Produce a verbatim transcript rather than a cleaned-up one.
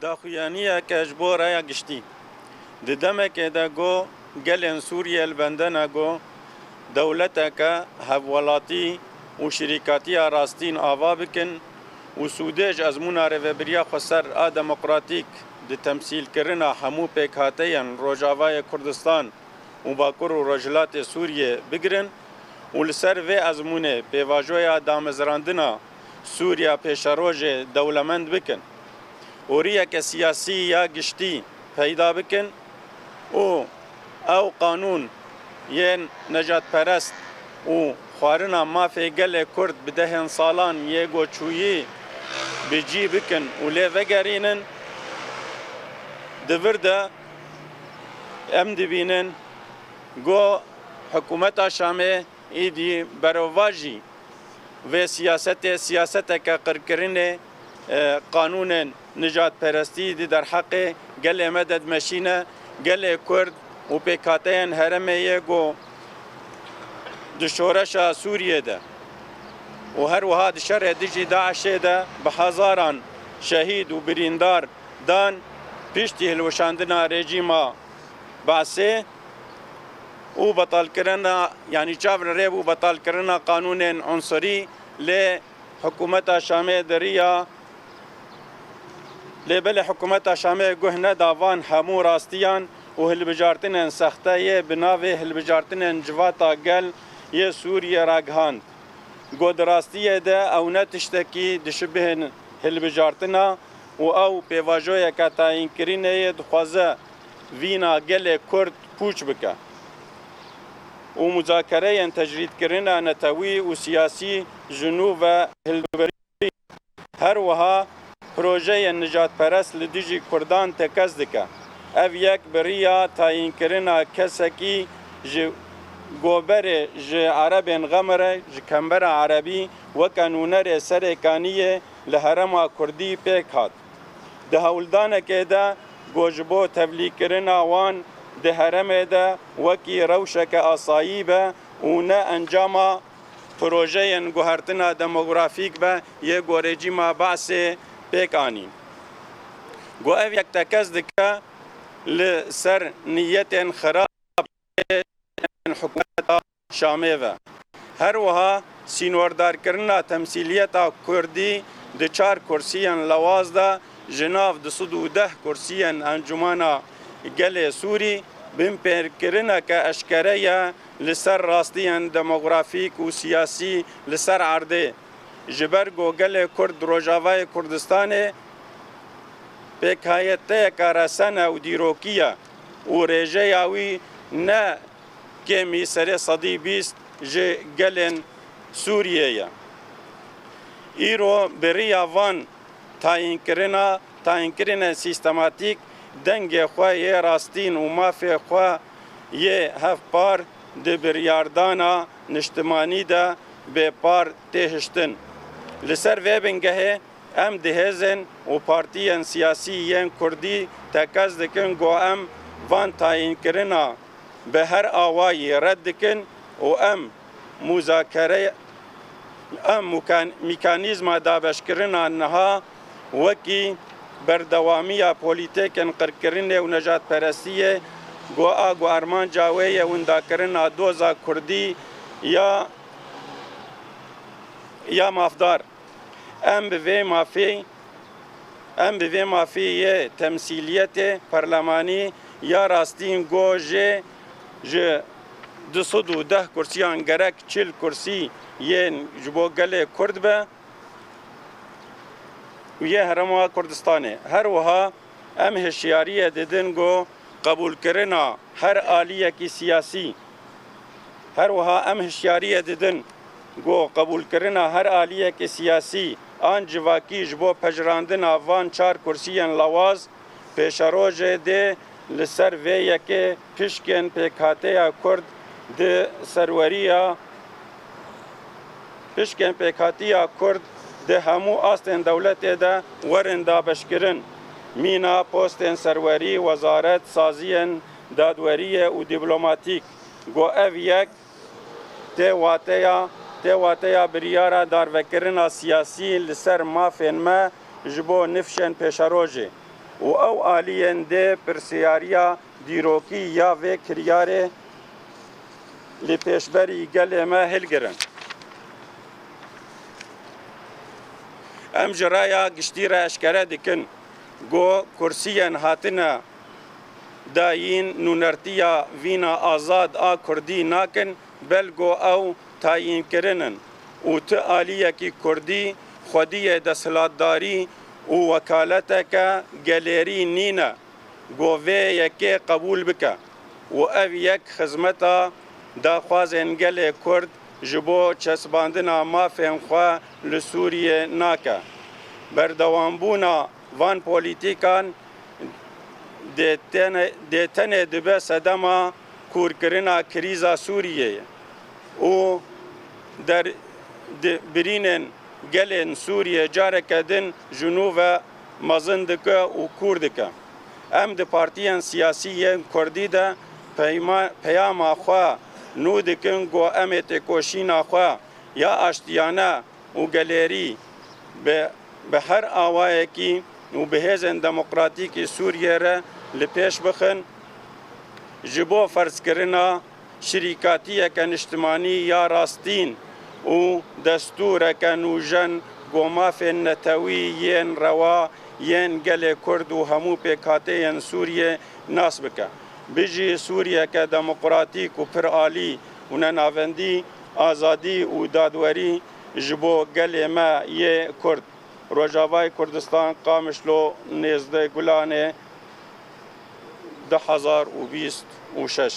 Daxuyaniyeke ji bo raya giştî. Di demekê de ku gelên Sûriyê li bendene ku dewleteke hevwelatî û şirîkatiya rastîn ava bikin û sûdê ji ezmûna rêvebiriya xweser a demokratîk di temsîlkirina hemû pêkhateyên Rojavayê Kurdistan û Bakur û Rojhilatê Sûriyê bigirin û li ser vê ezmûnê pêvajoya damezrandina Sûriya pêşerojê dewlemend bikin. Oriyeke siyasî ya giştî peyda bikin û ew qanûn yên nejadperest û xwarina mafê gelê Kurd bi dehên salan yê goçûyî bi cî bikin û lê vegerînin. Di vir de em dibînin ku hikûmeta Şamê îdî berovajî vê siyasetê, siyaseteke qirkirinê, e, qanûnên nijadperestî di derheqê gelê me de dimeşîne, gelê Kurd û pêkhateyên herêmê yê ku di şoreşa Sûriyê de û her wiha di şerê dijî DAIŞê de bi hezaran şehîd û birîndar dan piştî hilweşandina rejîma Basê û betalkirina, yanî çav li rê bû betalkirina qanûnên unsurî, lê hikûmeta Şamê di riya, lê belê hikûmeta Şamê guh neda van hemû rastiyan û hilbijartinên sexte yê bi navê hilbijartinên civata gel yê Sûriyê ragihand. Ku di rastiyê de ew ne tiştekî dişibihên hilbijartina û ew pêvajoyeke tayînkirinê yê dixwaze vîna gelê Kurd pûç bike û muzakereyên tecrîdkirina netewî û siyasî ji nû ve hilbijarî. Her wiha projeyên nijadperest li dijî Kurdan tekez dike. Ev yek bi riya tayînkirina kesekî ji goberê ji Erebên Xemere, ji Kembera Erebî, weke nûnerê Serêkaniyê li herêma Kurdî pêk hat. Di hewldanekê de ku ji bo tevlîkirina wan di herêmê de wekî rewşeke asayî be û ne encama projeyên guhertina demografîk be yê ku rejîma Basê pêk anî. Ku ev yek tekez dike li ser niyetên xirab yên hikûmeta Şamê ve. Her wiha sînordarkirina temsîliyeta Kurdî di çar kursiyên lewaz de ji nav du sed û deh kursiyên Encûmena Gelê Sûrî binpêkirineke eşkere ye li ser rastiyên demografîk û siyasî li ser erdê. Ji ber ku gelê Kurd di Rojavayê Kurdistanê pêkhateyeke resen e û dîrokî ye û rêjeya wî ne kêmî serê sedî bîst ji gelên Sûriyê ye. Îro bi riya van tayînkirina, tayînkirinên sîstematîk dengê xwe yê rastîn û mafê xwe yê hevpar di biryardana niştimanî de bêpar tê hiştin. Li ser vê bingehê em dihêzin û partiyên siyasî yên Kurdî tekez dikin ku em van tayînkirina bi her awayî red dikin û em muzakere, em mukan-, mîkanîzma dabeşkirina niha wekî berdewamiya polîtîkên qirkirinê û nejadperestiyê ku a ku armanca wê ye windakirina doza Kurdî ya, ya mafdar. Em bi vê mafê, em bi vê mafê yê temsîliyetê perlemanî ya rastîn ku jê ji du sed û deh kursiyan gerek çil kursî yên ji bo gelê Kurd be û yê Herêma Kurdistanê. Her wiha em hişyariyê didin ku qebûlkirina her aliyekî siyasî, her wiha em hişyariyê didin ku qebûlkirina her aliyekî siyasî an civakî ji bo pejirandina van çar kursiyên lewaz pêşerojê dê li ser vê yekê pişkên pêkhateya Kurd di serweriya Pişkên pêkhatiya Kurd di hemû astên dewletê de werin dabeşkirin, mîna postên serwerî, wezaret, saziyên dadweriyê û dîplomatîk, ku ev yek tê wateya, tê wateya biryara darvekirina siyasî li ser mafên me ji bo nifşên pêşerojê. û ew aliyên dê pirsiyariya dîrokî ya vê kiryarê li pêşberî gelê me hilgirin. Em ji raya giştî re eşkere dikin ku kursiyên hatine dayîn nûnertiya vîna azad a kurdî nakin, belgo ew tayînkirin in û ti aliyekî kurdî xwediyê desthilatdarî û wekaleteke gelêrî nîne ku vê yekê qebûl bike û ev yek xizmeta daxwazên gelê kurd ji bo çesbandina mafên xwe li Sûriyê nake. Berdewambûna van polîtîkan dê tenê, dê tenê dibe sedema kûrkirina krîza Sûriyeyê û der, di, birînên gelên Sûriyê careke din ji nû ve mezin dike û kûr dike. Em di partiyên siyasî yên kurdî de peyma-, peyama xwe nû dikin ku em ê têkoşîna xwe ya aştiyane û gelêrî bi, bi her awayekî û bi hêzên demokratîkî Sûriyê re li pêş bixin, ji bo ferzkirina şirîkatiyeke niştimanî ya rastîn û destûreke nûjen ku mafên netewî yên rewa yên gelê Kurd û hemû pêkhateyên Sûriyê nas bike. Bijî Sûriyeke demokratîk û piralî û nenavendî, azadî û dadwerî ji bo gelê me yê Kurd. Rojavayê Kurdistan, Qamişlo, nêzdeh Gulanê, du hezar û bîst û şeş.